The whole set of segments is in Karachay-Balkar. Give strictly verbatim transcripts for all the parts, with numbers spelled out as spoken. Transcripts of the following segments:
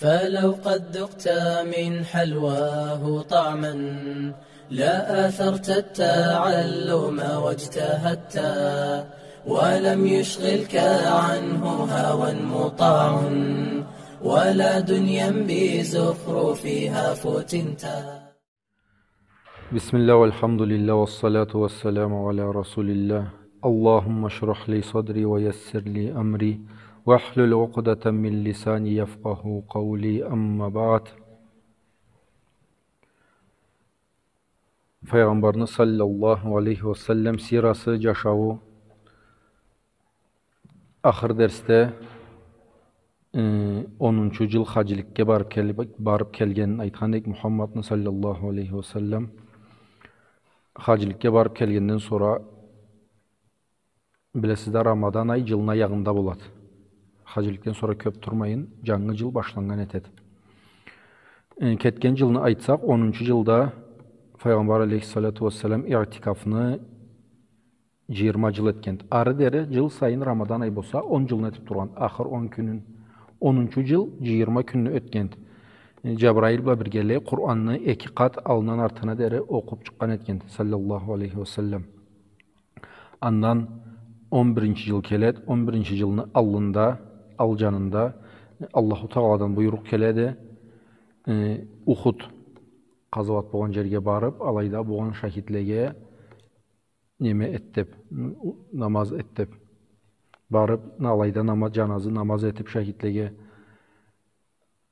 فلو قد ذقت من حلواه طعما لآثرت التعلم واجتهدت، ولم يشغلك عنه هوى مطاع ولا دنيا بزخرفها فتنت. بسم الله والحمد لله والصلاة والسلام على رسول الله. اللهم اشرح لي صدري ويسر لي أمري واحلل عقدة من لساني يفقه قولي. أما بعد. Файгъамбарны саллаллаху алейхи ва саллам сирасы, джашауу. Ахыр дерсде, э, онунчу джыл хаджиликге барыб келиб, барыб келгенин айтхан эдик Мухаммадны саллаллаху алейхи ва саллам. Хаджиликге барыб келгенден сора, билесиз да, Рамадан ай джылны аягъында болады. Хаджиликден сора кёб турмайын, джангы джыл башланнган этеди. Э, кетген джылны айтсакъ, онунчу джылда Файгъамбар алейхиссалату вассалам иътикафны джыйырма джыл этгенди. Ары дери джыл сайын Рамадан ай болса, он джылны этиб тургъан, ахыр он кюнюн. Онунчу джыл джыйырма кюнню этгенди. Э, Джабраил бла биргелей Къуранны эки къат аллындан артына дери окъуб чыкъгъан этгенди, саллаллаху алейхи ва саллам. Андан он биринчи джыл келеди, он биринчи джылны аллында, ал джанында, э, Аллаху Тагъаладан буйрукъ келеди, э, Ухуд къазауат болгъан джерге барыб, алайда болгъан шахидлеге неме эт деб, н-, намаз эт деб. Барыб, алайда нама-, джаназы намаз этиб, шахидлеге,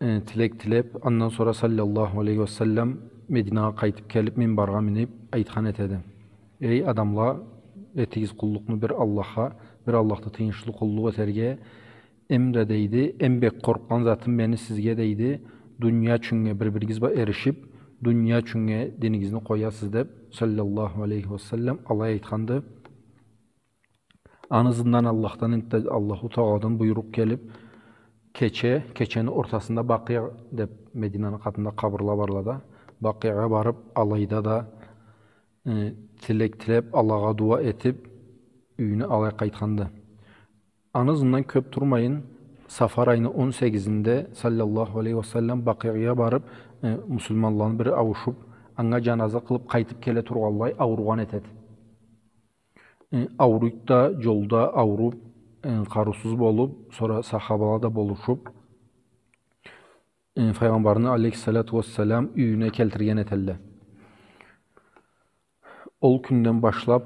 э, тилек тилеб, андан сора саллаллаху алейхи ва саллам Мединагъа къайтыб келиб, минбаргъа миниб, айтхан этеди: «Эй адамла, этигиз къуллукъну бир Аллахха, бир Аллахны тыйыншлы къуллукъ этерге, эм да, — дейди, — эм бек къоркъгъан затым мени сизге, — дейди, — дуния ючюннге бир-биригиз бла эришиб, дуния ючюннге динигизни къоясыз», — деб, саллаллаху алейхи ва саллам, алай айтханды. Аны ызындан Аллахдан энтда, Аллаху Тагъаладан буйрукъ келиб, кече, кечени ортасында Бакъиъ деб, Мединаны къатында къабырла барла да, Бакъиъгъа барыб, алайда да, э, тилек тилеб, Аллахха дуа этиб, юйюне алай къайтханды. Аны ызындан кёб турмайын, Сафар айны он сегизинде, саллаллаху алейхи ва саллам, Бакъиъгъа барыб, э, муслиманланы бири ауушуб, анга джаназа къылыб къайтыб келе тургъанлай ауругъан этеди. Э, ауруйду да, джолда ауруб, э, къарыусуз болуб, сора сахабала да болушуб, э, Файгъамбарны алейхиссалату вассалам юйюне келтирген этелле. Ол кюнден башлаб,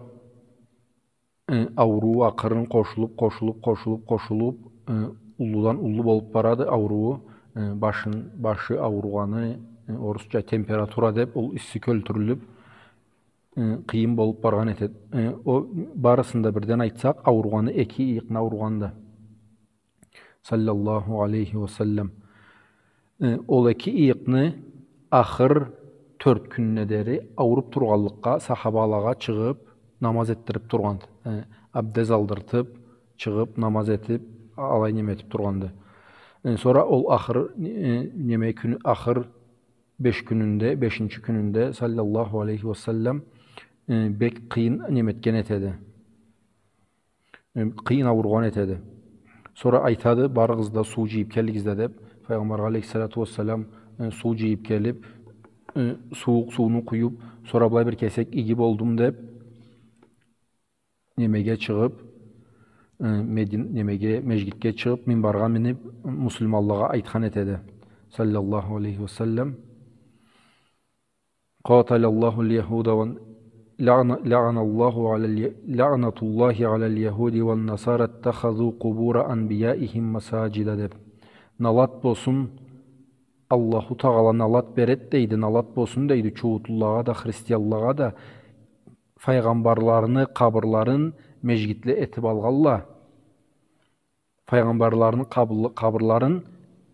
э, ауруу акъырын къошулуб, къошулуб, къошулуб, къошулуб, э, уллудан уллу болуб барады ауруу, э, башын, башы ауругъаны, э, орусча температура деб, ол исси кёлтюрюлюб, э, къыйын болуб баргъан этеди. Э, о, барысын да бирден айтсакъ, ауругъаны эки ыйыкъны ауругъанды. Саллаллаху алейхи ва саллам. Э, ол эки ыйыкъны ахыр тёрт кюнюне дери ауруб тургъанлыкъгъа, сахабалагъа чыгъыб, намаз этдириб тургъан. Э, абдез алдыртыб, чыгъыб, намаз этиб, алай неме этиб тургъанды. Э, сора ол ахыр, э, неме кюню, ахыр беш кюнюнде, бешинчи кюнюнде, саллаллаху алейхи ва саллам, э, бек къыйын неме этген этеди. Э, къыйын ауругъан этеди. Сора айтады: «Барыгъыз да суу джыйыб келигиз да», — деб, Файгъамбаргъа алейхиссалату вассалам, э, суу джыйыб келиб, э, сууукъ сууну къуюб, сора былай бир кесек иги болдум деб, немеге чыгъыб, э, Медин-, немеге, межгитге чыгъыб, минбаргъа миниб, муслиманлагъа айтхан этеди. Саллаллаху алейхи ва саллам. قاتل الله اليهود وال-، لعن-، لعن الله على الي-، لعنة الله على اليهود والنصارى اتخذوا قبور أنبيائهم مساجد, — деб. Налат болсун, Аллаху Тагъала налат беред, дейди, налат болсун, дейди, чууутлулагъа да, христианлагъа да, файгъамбарларыны къабырларын межгитле этиб алгъанла. Файгъамбарларыны къабыл-, къабырларын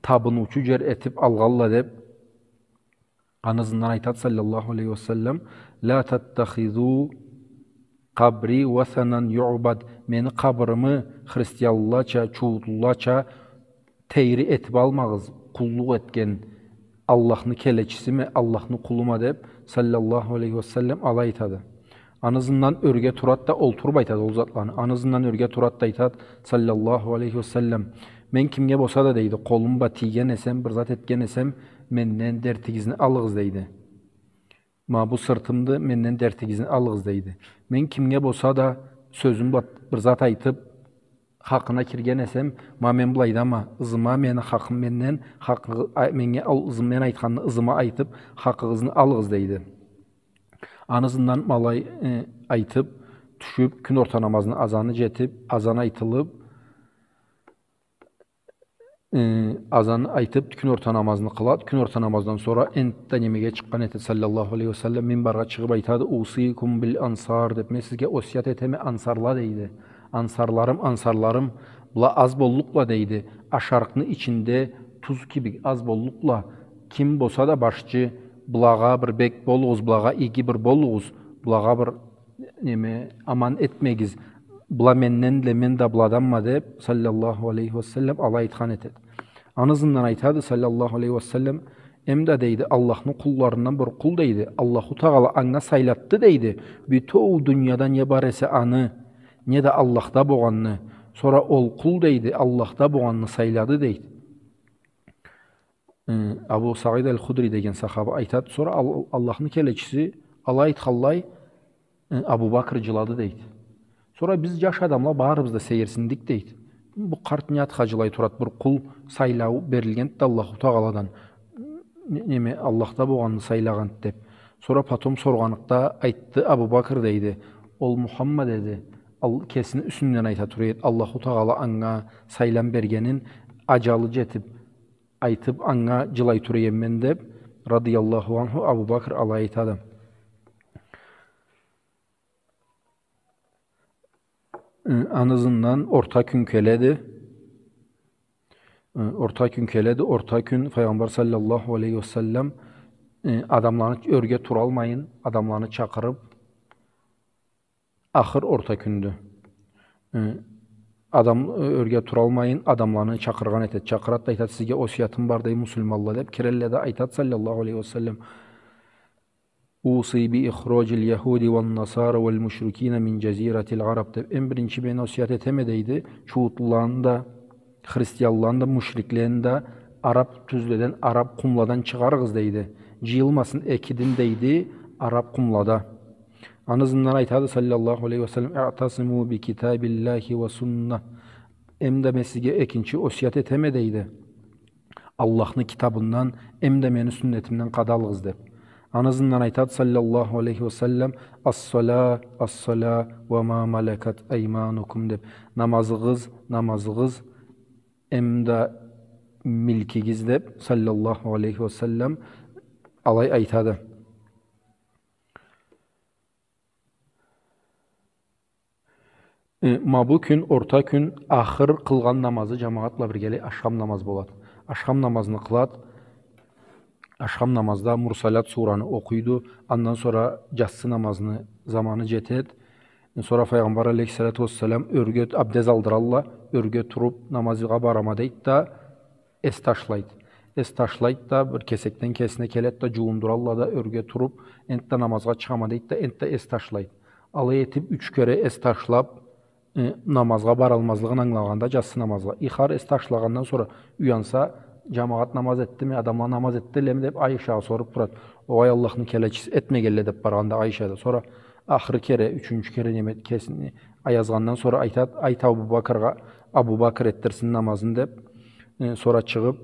табыныучу джер этиб алгъанла, деб. Аны ызындан айтад, саллаллаху алейхи ва саллам: «لا تتخذوا قبري وثنا يعبد». Мени къабырымы христианлача, чууутлулача тейри этиб алмагъыз, къуллукъ этген Аллахны келечисиме, Аллахны къулума, деб, саллаллаху алейхи ва саллам, алай айтады. Аны ызындан ёрге турад да, олтуруб айтады ол затланы. Аны ызындан ёрге турад да айтад, саллаллаху алейхи ва саллам: Мен кимге болса да, дейди, къолум бла тийген эсем, бир зат этген эсем, менден дертигизни алыгъыз, дейди. Ма бу сыртымды, менден дертигизни алыгъыз, дейди. Мен кимге болса да сёзюм бла бир зат айтып, хакъына кирген эсем, ма мен былайдама, ызыма мени хакъым менден, хакъы-, а-, меннге ал-, ызым мен айтханны ызыма айтып, хакъыгъызны алыгъыз, дейди. Аны ызындан ма алай, э, айтып, тюшюп, кюн орта намазны азаны жетип, азан айтылып, э, азан айтып, кюн орта намазны къылат. Кюн орта намаздан сора энтда немеге чыкъгъан этеди, саллаллаху алейхи ва саллам, минбаргъа чыгъып айтады: «Усикум биль ансар», — деп, «Мен сизге осият этеме, ансарла», — дейди. «Ансарларым, ансарларым, была аз боллукъла», — дейди. «Ашарыкъны ичинде туз кибик аз боллукъла. Ким болса да башчы, былагъа бир бек болугъуз, былагъа иги бир болугъуз, былагъа бир, неме, аман этмегиз. Была менденле, мен да быладанма», — деп, саллаллаху алейхи ва саллам, алай айтхан этеди. Аны ызындан айтады, саллаллаху алейхи ва саллам: «Эмда, — дейди, — Аллахны къулларындан бир къул, — дейди, — Аллаху Тагъала анга сайлатды, — дейди, — бютеу дунияда не бар эсе аны, не да Аллахда богъанны. Сора ол къул, — дейди, — Аллахда богъанны сайлады», — дейди. Э, Абу Саид аль-Худри деген сахаба айтады: «Сора Ал-, Аллахны келечиси алай айтханлай, э, Абу Бакр жылады», — дейди. «Сора биз, жаш адамла, барыбыз да сейирсиндик», — дейди. «Бу къарт не затха жылай турады, бир къул сайлау берилгенди да Аллаху Тагъаладан, не-, неме, Аллахда богъанны сайлагъанды», — деп. Сора потом соргъаныкъда айтды Абу Бакр, дейди: «Ол Мухаммад эди, ал-, кесини юсюнден айта тура эди, Аллаху Тагъала анга сайлам бергенин, ажалы жетип, айтып, анга жылай тура эдим мен», — деп, радыяллаху анху, Абу Бакр алай айтады. Э, аны ызындан орта кюн келеди. Э, орта кюн келеди. Орта кюн Файгъамбар саллаллаху алейхи ва саллам, э, адамланы ёрге туралмайын, адамланы чакъырып, ахыр орта кюндю. Э, адам, э, ёрге туралмайын, адамланы чакъыргъан этеди. Чакъырат да айтат: «Сизге осиятым бар, — дейди, — муслиманла», — деп. Кирелле да айтат, саллаллаху алейхи ва саллам: «Уси би ихраджил яхуди ван насара вал мушрикина мин жазиратил араб», — деп. «Эм биринчи мен осият этеме, — дейди, — чуутлуланы да, христианланы да, мушриклени да араб тюзледен, араб къумладан чыгъарыгъыз, — дейди. — Жыйылмасын эки дин, — дейди, — араб къумлада». Аны ызындан айтады, саллаллаху алейхи ва саллам: «Иътасиму би китабиллахи ва сунна». «Эм да мен сизге экинчи осият этеме, — дейди, — Аллахны китабындан, эм да мени сюннетимден къадалыгъыз», — деп. Аны ызындан айтады, саллаллаху алейхи ва саллам: «Ас-сала, ас-сала ва ма малакат айманукум», — деп. «Намазыгъыз, намазыгъыз, эм да милкигиз», — деп, саллаллаху алейхи ва саллам, алай айтады. Э, ма бу кюн, орта кюн, ахыр къылгъан намазы жамагъат бла биргелей ашхам намаз болады. Ашхам намазны къылады. Ашхам намазда Мурсалят сураны окъуйду. Андан сора жассы намазны заманы жетеди. Сора Файгъамбар алейхиссалату уассалам ёрге, абдез алдыралла, ёрге туруп, намазгъа барама дейди да, эс ташлайды. Эс ташлайды да, бир кесекден кесине келеди да, жуундуралла да, ёрге туруп, энтда намазгъа чыгъама дейди да, энтда эс ташлайды. Алай этип, юч кере эс ташлап, э, намазгъа баралмазлыгъын ангылагъанда, жассы намазгъа. Ихар эс ташлагъандан сора уянса, жамагъат намаз этдими, адамла намаз этдилеми деп, Айшагъа соруп турады. Огъай, Аллахны келечиси, этмегенле деп баргъанда Айша да. Сора ахыр кере, ючюнчю кере неме, кесин аязгъандан сора айтады, айт Абу Бакргъа, Абу Бакр этдирсин намазын деп. Э, сора чыгъып,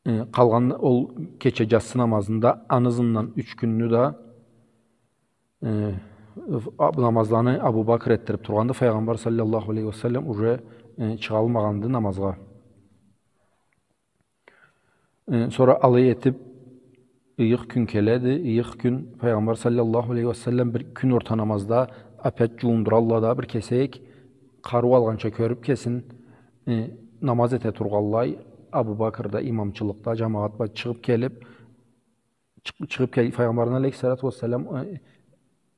э, къалгъан ол кече жассы намазында, аны ызындан юч кюнню да, э, а-, намазланы Абу Бакр этдирип тургъанды, Файгъамбар саллаллаху алейхи ва саллам уже, э, чыгъалмагъанды намазгъа. Э, сора алай этип, ыйыкъ кюн келеди, ыйыкъ кюн Файгъамбар саллаллаху алейхи ва саллам бир кюн орта намазда опять жуундуралла да, бир кесек къарыу алгъанча кёрюп кесин, э, намаз эте тургъанлай, Абу Бакр да имамчылыкъда, жамагъат бла чыгъып келип, чыкъ-, чыгъып кел-, Файгъамбарны алейхиссалату уассалам, э,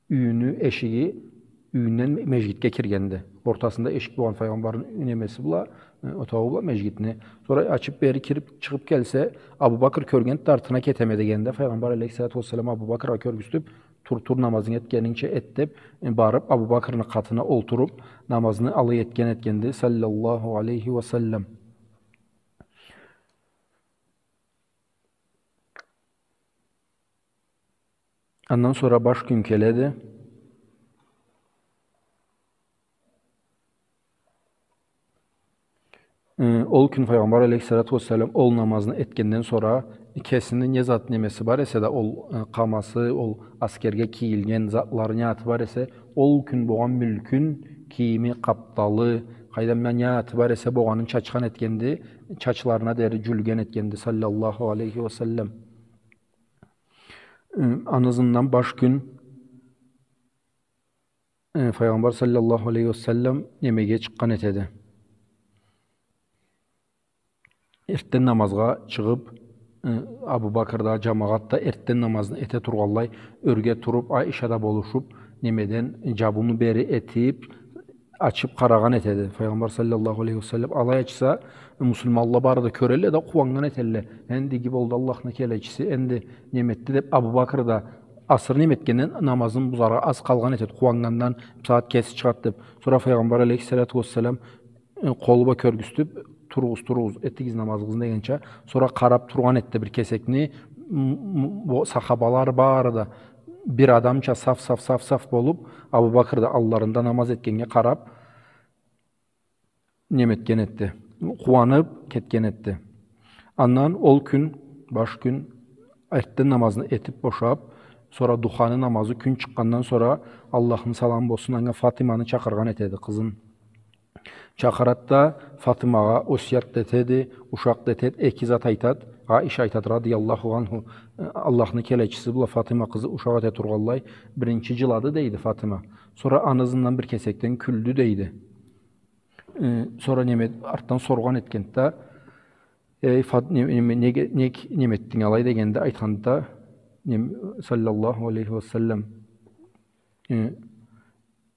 юйюню эшиги, юйюнден межгитге киргенди. Ортасында эшик болгъан Файгъамбарны немеси бла, э, отоуу бла межгитни. Сора ачып бери кирип, чыгъып келсе, Абу Бакр кёргенди да, артына кетеме дегенде, Файгъамбар алейхиссалату уассалам Абу Бакргъа кёргюзтюп, Тур, тур, намазынгы этгенингча эт», — деп, э, барып, Абу Бакрны къатына олтуруп, намазны алай этген этгенди, саллаллаху алейхи ва саллам. Андан сора баш кюн келеди. Э, ол кюн Файгъамбар алейхиссалату вассалам ол намазны этгенден сора, кесини не зат немеси бар эсе да, ол, э, къамасы, ол аскерге кийилген затлары, не заты бар эсе, ол кюн болгъан мюлкюн, кийими, къапталы, къайдан ма-, не заты бар эсе, болгъанын чачхан этгенди, чачларына дери джюлген этгенди, саллаллаху алейхи ва саллам. Э, аны ызындан баш кюн, э, Файгъамбар саллаллаху алейхи ва саллам немеге чыкъгъан этеди. Эртден намазгъа чыгъып, э, Абу Бакр да, джамагъат да эртден намазны эте тургъанлай, ёрге туруп, Аиша да болушуп, немеден, джабыуну бери этип, ачып къарагъан этеди. Файгъамбар саллаллаху алейхи ва саллам алай ачса, муслиманла бары да кёрелле да, къууаннган этелле. «Энди иги болду, Аллахны келечиси, энди неметди», — деп, Абу Бакр да асыры неметгенден намазын бузаргъа аз къалгъан этеди. Къууаннгандан, бусагъат кеси чыгъады деп. Сора Файгъамбар алейхиссалату вассалам, э, къолу бла кёргюзтюп, «Туругъуз, туругъуз, этигиз намазыгъызны», — дегенча, сора къарап тургъан этди бир кесекни, м-, м-, бу сахабалары бары да бир адамча саф, саф, саф, саф болуп, Абу Бакр да алларында намаз этгеннге къарап, неметген этди. Къууанып кетген этди. Андан ол кюн, баш кюн, эртден намазны этип бошап, сора духаны намазы, кюн чыкъгъандан сора, Аллахны саламы болсун анга, Фатиманы чакъыргъан этеди, къызын. Чакъырат да, Фатимагъа осият да этеди, ушакъ да этед, эки зат айтад. Аиша айтад, радияллаху анху, э, Аллахны келечиси бла Фатима къызы ушакъ эте тургъанлай, биринчи джылады, дейди, Фатима. Сора аны ызындан бир кесекден кюлдю, дейди. Э, сора неме, артдан соргъан этгенди да, «Эй, Фат-, не, неме, неге, нек-, неметдинг алай?» — дегенде, айтханды да, нем-, саллаллаху алейхи ва саллам, э,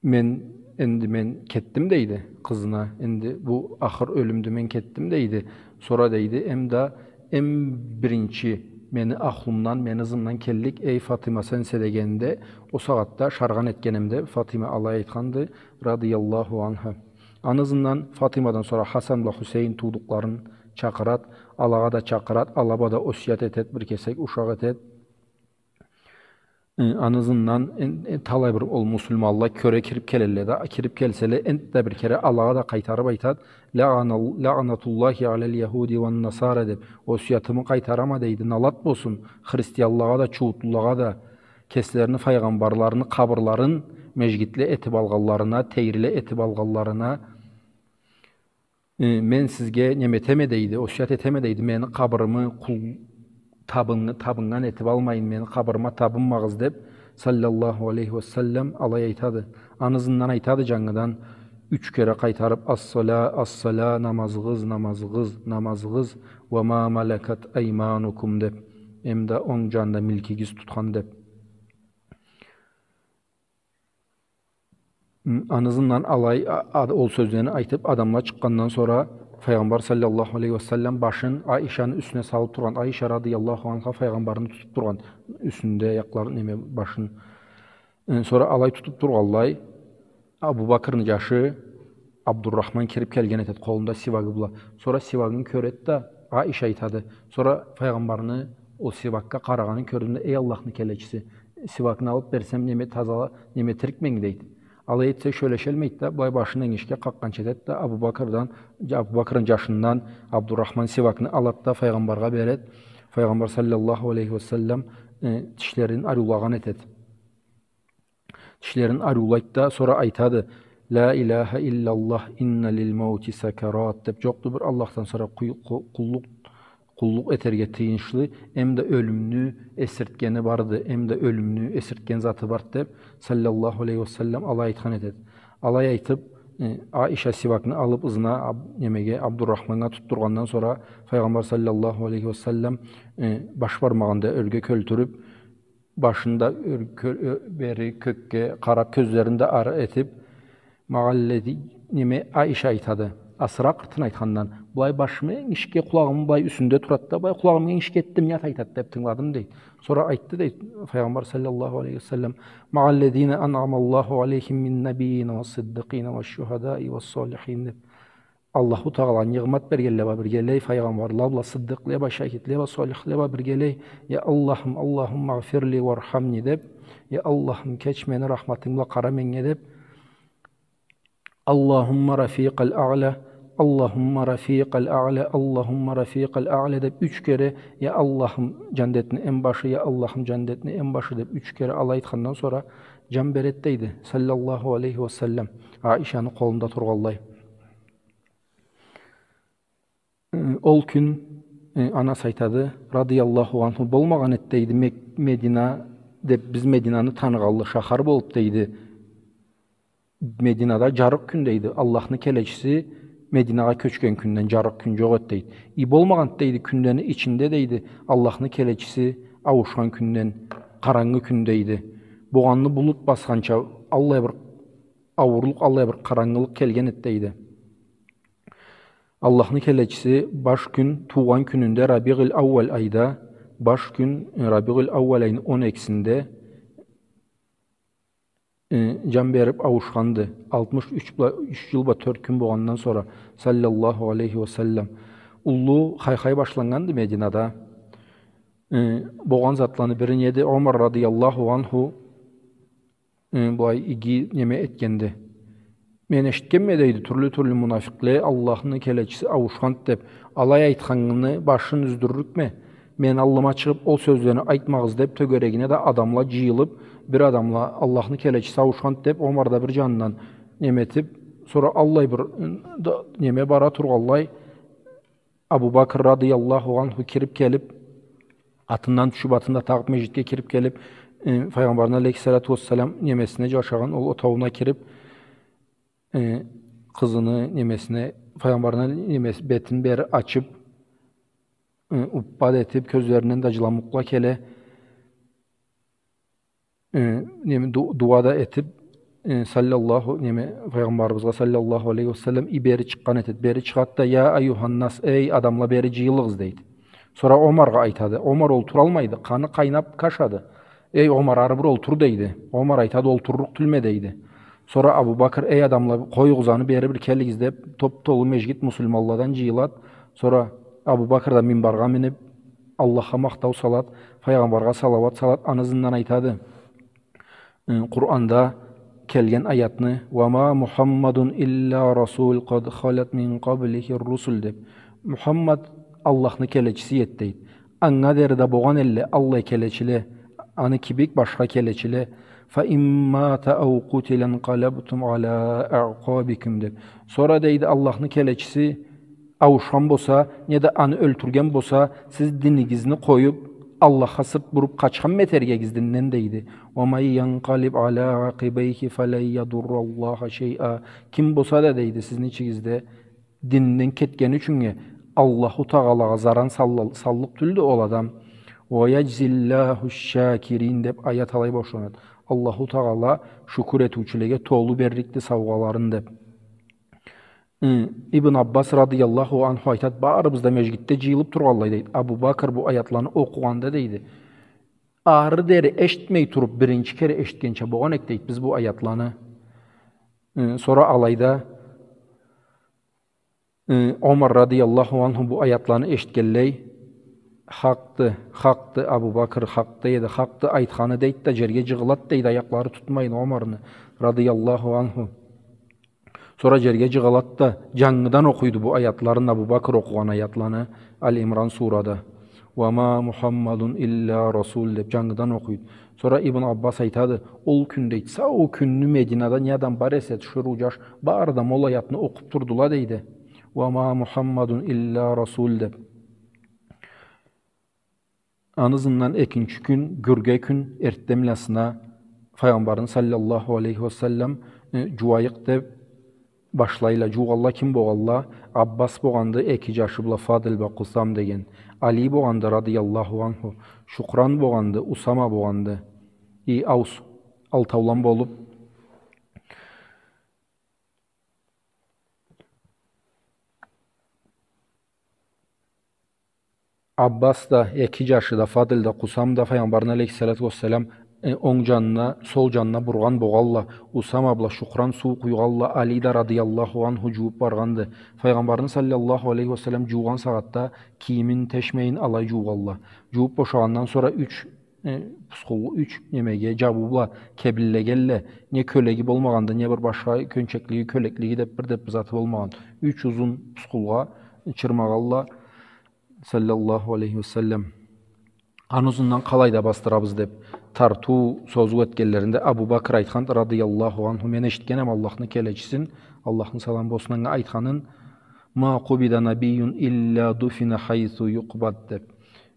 «Мен, энди мен кетдим, — дейди къызына, — энди бу ахыр ёлюмдю, мен кетдим», — дейди. Сора, дейди, «Эм да, эм биринчи мени ахлумдан, мени ызымдан келлик, эй, Фатима, сенсе», — дегенде, о сагъатда шаргъан этгенемде Фатима алай айтханды, радияллаху анха. Аны ызындан Фатимадан сора Хасан бла Хусейн туудукъларын чакъырат, алагъа да чакъырат, ала бла да осият этет, бир кесек ушакъ этет. Э, аны ызындан эн-, эн-, талай бир ол муслиманла кёре кирип келелле да, кирип келселе, энтда бир кере алагъа да къайтарып айтат, «Лагъана-, лагънатуллахи алал яхуди ван насара», — деп, «Осиятымы къайтарама, — дейди, — налат болсун христианлагъа да, чууутлулагъа да, кеслерини файгъамбарларыны къабырларын межгитле этип алгъанларына, тейриле этип алгъанларына». Э, «Мен сизге неме этеме, — дейди, — осият этеме, — дейди, — мени къабырымы къул-, табын-, табыннган этип алмайын, мени къабырыма табынмагъыз», — деп, саллаллаху алейхи ва саллам, алай айтады. Аны ызындан айтады джангыдан, юч кере къайтарып, «Ас-сала, ас-сала, намазыгъыз, намазыгъыз, намазыгъыз, ва ма малакат айманукум», — деп, эм да онг джанында милкигиз тутхан деп. М, аны ызындан алай, а-, а-, ол сёзлени айтып, адамла чыкъгъандан сора, Файгъамбар саллаллаху алейхи ва саллам башын Аишаны юсюне салып тургъан, Аиша радияллаху анха Файгъамбарны тутуп тургъан, юсюнде аякъларын, неме, башын. Э, сора алай тутуп тургъанлай, Абу Бакрны джашы Абдуррахман кирип келген этет, къолунда сивагы бла. Сора сивагын кёрет да, Аиша айтады. Сора Файгъамбарны ол сивакга къарагъанын кёрдюм да, «Эй, Аллахны келечиси, сивакны алып берсем, неме, тазала, неме, тирикменг», — дейди. Алай этсе, сёлешалмайд да, былай башын энгишге къакъгъанча этед да, Абу Бакрдан, Абу Бакрны джашындан Абдуррахман сивакны алад да, Файгъамбаргъа беред. Файгъамбар саллаллаху алейхи ва саллам, э, тишлерин ариулагъан этед. Тишлерин ариулайд да, сора айтады: «Ла иляха илляллах, инна лиль маути сакарат», — деп, джокъду бир Аллахдан сора къуй-, къу-, къуллукъ, къуллукъ этерге тыйыншлы, эм да ёлюмню эсиртгени барды, эм да ёлюмню эсиртген заты барды, деп, саллаллаху алейхи ва саллам, алай айтхан этед. Алай айтып, э, Аиша сивакны алып, ызына Аб-, немеге, Абдуррахманнга тутдургъандан сора, Файгъамбар саллаллаху алейхи ва саллам, э, баш бармагъын да ёрге кёлтюрюп, башын да өр-, кё-, ө-, бери кёкге къарап, кёзлерин да ары этип, магъалледи, неме, Аиша айтады: Асыры акъыртын айтхандан, былай башымы энгишге, къулагъымы былай юсюнде турады да, былай къулагъымы энгишге этдим, не зат айтады деп тынгыладым, дейди. Сора айтды, дейди, Файгъамбар саллаллаху алейхи ва саллам, «Ма'аллазина ан'амаллаху алейхим мин набийина ва сиддикъина ва шухадаи ва салихин», деп. Аллаху Тагъала ниъмат бергенле бла биргелей, файгъамбарла бла, сыддыкъле бла, шахидле бла, салихле бла биргелей. «Я Аллахым, Аллахумма гъфирли вархамни», деп. «Я Аллахым, кеч мени, рахматынг бла къара меннге», деп. «Аллахумма рафикъал а'ла, Аллахумма рафикъал а'ла, Аллахумма рафикъал а'ла», деп юч кере, «Я Аллахым, джандетни эм башы, я Аллахым, джандетни эм башы», деп юч кере алай айтхандан сора джан беред, дейди, саллаллаху алейхи ва саллам, Аишаны къолунда тургъанлай. Э, ол кюн, э, анасы айтады, радыяллаху анху, болмагъан эд, дейди, Мек-, Медина деп, биз Мединаны таныгъанлы шахар болуб, дейди. Мединада джарыкъ кюн, дейди, Аллахны келечиси Мединагъа кёчген кюнден джарыкъ кюн джокъ эд, дейди. И болмагъан эд, дейди, кюнлени ичинде, дейди, Аллахны келечиси ауушхан кюнден къарангы кюн, дейди. Болгъанны булут басханча, аллай бир ауурлукъ, аллай бир къарангылыкъ келген эд, дейди. Аллахны келечиси баш кюн, туугъан кюнюнде, Рабиъул Аууал айда, баш кюн, э, Рабиъул Аууал айны он экисинде, э, джан бериб ауушханды. Алтмыш юч бла, юч джыл бла тёрт кюн болгъандан сора, саллаллаху алейхи ва саллам. Уллу хай-хай башланнганды Мединада. Э, болгъан затланы бири неди? Омар радыяллаху анху э, былай иги неме этгенди. Мен эшитгенме, дейди, тюрлю-тюрлю мунафикъле Аллахны келечиси ауушханд деб, алай айтханны башын юздюрлюкме. Мен аллыма чыгъыб, ол сёзлени айтмагъыз деб, тёгерегине да адамла джыйылыб, бир адамла Аллахны келечиси ауушханд деб, Омар да бир джанындан неме этиб, сора аллай бир, ы, да, неме бара тургъанлай, Абу Бакр радыяллаху анху кириб келиб, атындан тюшюб, атын да тагъыб, межгитге кириб келиб, э, Файгъамбарны алейхиссалату уассалам немесине, джашагъан ол отоууна кириб, э, къызыны немесине, Файгъамбарны немес-, бетин бери ачыб, э, уппа да этиб, кёзлеринден да джыламукъла келе. Э, неме, ду-, дуа да этиб, э, саллаллаху, неме, Файгъамбарыбызгъа саллаллаху алейхи ва саллам, и бери чыкъгъан этед. Бери чыгъад да, «Я айюханнас, эй адамла, бери джыйылыгъыз», дейди. Сора Омаргъа айтады. Омар олтуралмайды, къаны къайнаб къашады. «Эй Омар, ары бир олтур», дейди. Омар айтады, «Олтурлукъ тюлме», дейди. Сора Абу Бакр, «Эй адамла, къоюгъуз аны, бери бир келигиз», деб, топ-толу межгит муслиманладан джыйылад. Сора Абу Бакр да минбаргъа миниб, Аллахха махтау салад, Файгъамбаргъа салауат салад, аны ызындан айтады. Э, Къуранда келген аятны, «Ва ма Мухаммадун илля расул къад халят мин къаблихи русул», деб. Мухаммад Аллахны келечиси эд, дейд. Анга дери да богъан элле аллай келечиле, аны кибик башха келечиле. «Фа имма та ау къутиля нкъалабтум аля аъкъабикум», деб. Сора, дейди, Аллахны келечиси ауушхан болса, неда аны ёлтюрген болса, сиз динигизни къоюб, Аллахха сырт буруб, къачхан этергегиз динден, дейди. «Ва ман янкъалиб аля акъибайхи фалан ядурраллаха шайъа». Ким болса да, дейди, сизни ичигизде динден кетгени ючюннге Аллаху Тагъалагъа заран салла-, саллыкъ тюлдю ол адам. «Ва яджзиллаху шакирин» деб аят алай башланад. Аллаху Тагъала шукур этиучюлеге толу берликди саугъаларын деб. Ы, Ибн Аббас радыяллаху анху айтад, барыбыз да межгитде джыйылыб тургъанлай, дейд. Абу Бакр бу аятланы окъугъанда, дейди, ары дери эшитмей туруб, биринчи кере эшитгенча богъан эк, дейд, биз бу аятланы. Ы, сора алайда, ы, Омар радыяллаху анху бу аятланы эшитгенлей, «Хакъды, хакъды, Абу Бакр, хакъды эди, хакъды айтханы», дейд да, джерге джыгъылад, дейд, аякълары тутмайын Омарны, радыяллаху анху. Сора джерге джыгъылад да, джангыдан окъуйду бу аятларын, Абу Бакр окъугъан аятланы, Али Имран сурада. «Ва ма Мухаммадун илля расул» деб, джангыдан окъуйду. Сора Ибн Аббас айтады, ол кюн, дейди, сау кюнню Мединада не адам бар эсе, тиширыу, джаш, бары да ол аятны окъуб турдула, дейди. «Ва ма Мухаммадун илля расул» деб. Аны ызындан экинчи кюн, гюрге кюн, эртденбласына Файгъамбарны саллаллаху алейхи ва саллам, э, джууайыкъ деб башлайла. Джуугъанла ким богъанла? Аббас богъанды, эки джашы бла, Фадл бла Къусам деген. Али богъанды, радыяллаху анху. Шукран богъанды, Усама богъанды. И Аус алтаулан болуб, Аббас да, эки джашы да, Фадль да, Къусам да Файгъамбарны алейхиссалату уассалам, э, онг джанына, сол джанына бургъан богъалла. Усама бла Шукран суу къуйгъалла, Али да радияллаху анху джуууб баргъанды. Файгъамбарны саллаллаху алейхи уассалам джуугъан сагъатда кийимин тешмейин алай джуугъалла. Джуууб бошагъандан сора юч, э, пусхул, юч немеге, джабыу бла кебинлегелле, не кёлеги болмагъанды, не бир башха кёнчеклиги, кёлеклиги деб бир деб бир заты болмагъан. Юч узун пусхулгъа чырмагъалла. Саллаллаху алейхи уа саллам. Аны ызындан къалайда басдырабыз деб, тартыу, созуу этгенлеринде Абу Бакр айтхан, радыяллаху анху, мен эшитгенем Аллахны келечисин, Аллахны саламы болсун анга, айтханын, «Ма къубида набийюн илля дуфина хайсу юкъбад», деб.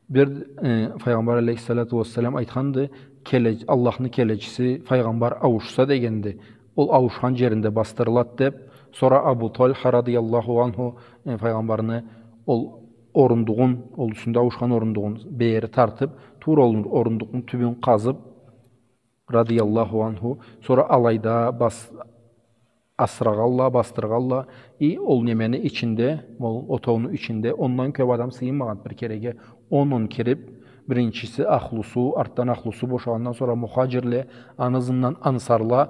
Бир, э, Файгъамбар алейхиссалату уассалам айтханды, келе-, Аллахны келечиси, файгъамбар ауушса дегенди, ол ауушхан джеринде басдырылад деб, сора Абу Тальха радыяллаху анху, э, файгъамбарны ол орундугъун, ол юсюнде ауушхан орундугъун бери тартыб, туура ол орундугъуну тюбюн къазыб, радыяллаху анху, сора алайда бас-, асырагъалла, басдыргъалла, и ол немени ичинде, ол отоуну ичинде ондан кёб адам сыйынмагъан бир кереге, он-он кириб, биринчиси ахлусу, артдан ахлусу бошагъандан сора мухаджирле, аны ызындан ансарла,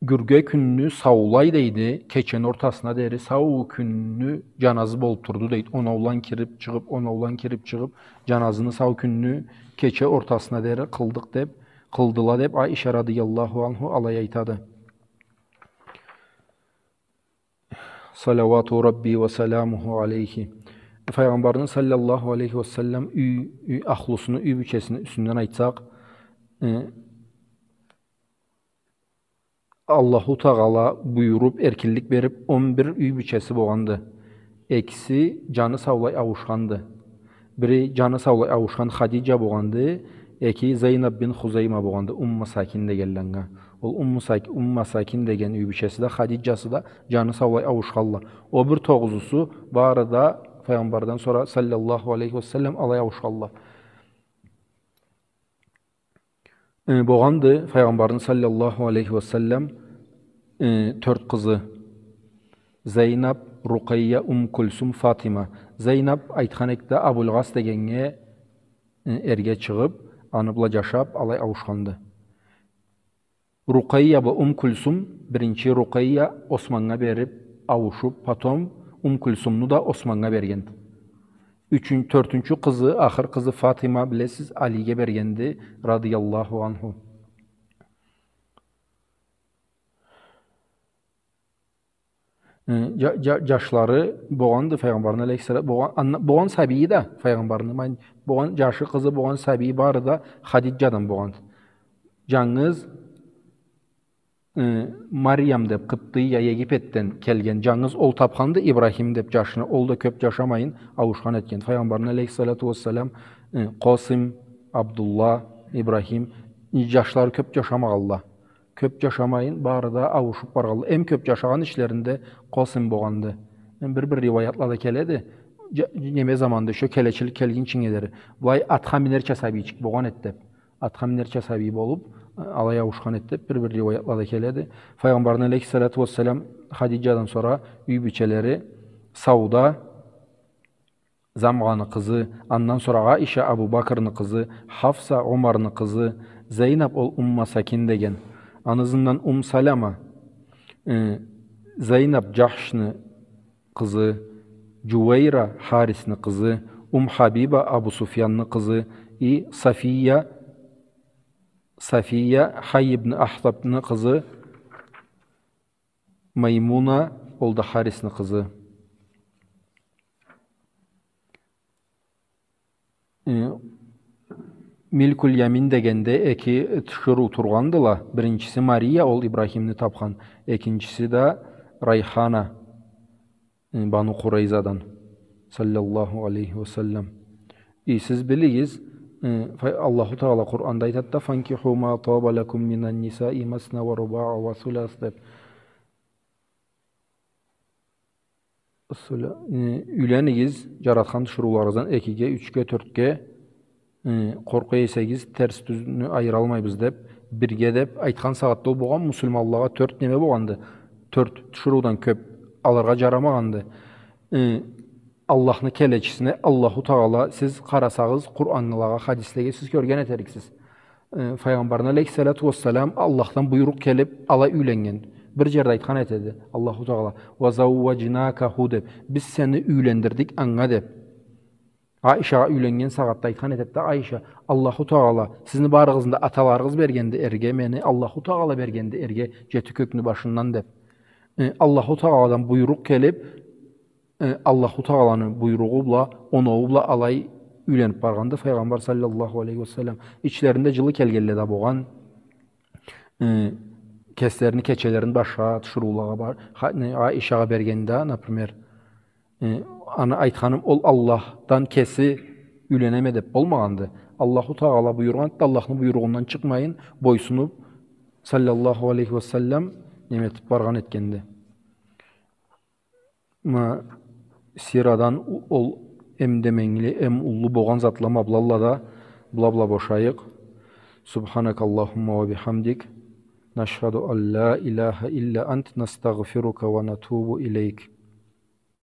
гюрге кюнню саулай, дейди, кечени ортасына дери сау кюнню джаназы болуб турду, дейди. Оноулан кириб чыгъыб, оноулан кириб чыгъыб, джаназыны сау кюнню кече ортасына дери къылдыкъ деб, къылдыла деб, Аиша радыяллаху анху алай айтады. Салавату Рабби ва саламуху алейхи. Файгъамбарны саллаллаху алейхи ва саллам юй, юй, ахлусуну, юй бийчесини юсюнден айтсакъ, э, Аллаху Тагъала буюруб, эркинлик бериб, он бир юй бийчеси богъанды. Экиси джаны саулай ауушханды. Бири джаны саулай ауушхан Хадиджа богъанды, эки Зейнаб бин Хузейма богъанды, Умму Масакин дегенле анга. Ол Умму Сак-, Умму Масакин деген юй бийчеси да, Хадиджасы да джаны саулай ауушхалла. Ол бир тогъузусу бары да Файгъамбардан сора саллаллаху алейхи ва саллам алай ауушхалла. Э, богъанды Файгъамбарны саллаллаху алейхи ва саллам, э, тёрт къызы. Зейнаб, Рукъайя, Ум Кульсум, Фатима. Зейнаб, айтхан эдик да, Абулгъас дегеннге, э, эрге чыгъыб, аны бла джашаб, алай ауушханды. Рукъайя бла Ум Кульсум, биринчи Рукъайя Османнга бериб, ауушуб, потом Ум Кульсумну да Османнга берген. Ючюн-, тёртюнчю къызы, ахыр къызы Фатима, билесиз, Алиге бергенди, радыяллаху анху. Э, джа-, джа-, джашлары богъанды Файгъамбарны алейхиссалам, богъан, анна-, богъан сабийи да Файгъамбарны, ман-, богъан джашы, къызы, богъан сабийи бары да Хадиджадан богъанды. Джангыз э, Мариям деб, Къыбтыйя, Египетден келген, джангыз ол табханды Ибрахим деб джашны, ол да кёб джашамайын, ауушхан этген. Файгъамбарны алейхиссалату уассалам, э, Къосим, Абдулла, Ибрахим, э, джашлары кёб джашамагъалла. Кёб джашамайын, бары да ауушуб баргъалла. Эм кёб джашагъан ичлеринде Къосим богъанды. Эм бир-бир риваятлада келеди, джа-, неме заманда, шо келечилик келгинчинге дери. Былай атха минерча сабийчик богъан эди деб. Атха минерча сабий болуб, алай ауушхан эди деб, бир-бир риваятлада келеди. Файгъамбарны алейхиссалату уассалам Хадиджадан сора юй бийчелери Сауда, Замгъаны къызы, андан сора Аиша, Абу Бакрны къызы, Хафса, Умарны къызы, Зейнаб, ол Умма Сакин деген. Аны ызындан Ум Салама, э, Зейнаб, Джахшны къызы, Джувейра, Харисни къызы, Ум Хабиба, Абу Суфьянны къызы, и Сафия, Сафия, Хай ибн Ахтабны къызы, Маймуна, ол да Харисни къызы. Э, Милкуль Ямин дегенде эки тиширыу тургъандыла. Биринчиси Мария, ол Ибрахимни табхан. Экинчиси да Райхана, э, Бану Къурайзадан. Саллаллаху алейхи ва саллам. И сиз билигиз, э, фа-, Аллаху Тагъала Къуранда айтады да, «Фанкиху ма таба лакум минан нисаи масна ва рубаа ва сулас», деб. Суле-, э, юйленигиз, джаратхан тиширыуларыгъыздан экиге, ючге, тёртге, э, къоркъа эсегиз, терс-тюзню айыралмайбыз деб, бирге деб айтхан сагъатда ол богъан муслиманлагъа тёрт неме богъанды. Тёрт тиширыудан кёб алыргъа джарамагъанды. Э, Аллахны келечисине, Аллаху Тагъала, сиз къарасагъыз, Къуранлагъа, хадислеге сиз кёрген этериксиз. Э, Файгъамбарына алейхиссалату уассалам Аллахдан буйрукъ келип, алай юйленнген. Бир джерде айтхан этеди Аллаху Тагъала: «Ва зауаджнакаху», — деп, «Биз сени юйлендирдик анга», — деп. Айшагъа юйленнген сагъатда айтхан этеди да Айша: «Аллаху Тагъала, сизни барыгъызны да аталарыгъыз бергенди эрге, мени Аллаху Тагъала бергенди эрге джети кёкню башындан», — деп. Э, Аллаху Тагъаладан буйрукъ келип, э, Аллаху Тагъаланы буйругъу бла, оноуу бла алай юйленип баргъанды Файгъамбар саллаллаху алейхи ва саллам. Ичлеринде джылы келгенле да богъан, э, кеслерини кечелерин башха тиширыулагъа бар-, ха-, не, Айшагъа бергенде, например, э, аны айтханым, ол Аллахдан кеси юйленеме деп болмагъанды. Аллаху Тагъала буюргъан, Аллахны буйругъундан чыкъмайын, бойсунуп, саллаллаху алейхи ва саллам, неме этип баргъан этгенди. Ма сирадан у-, ол эм деменгили, эм уллу богъан затла ма былалла да, бла-бла бошайыкъ. سبحانك اللهم وبحمدك، نشهد أن لا إله إلا أنت، نستغفرك ونتوب إليك.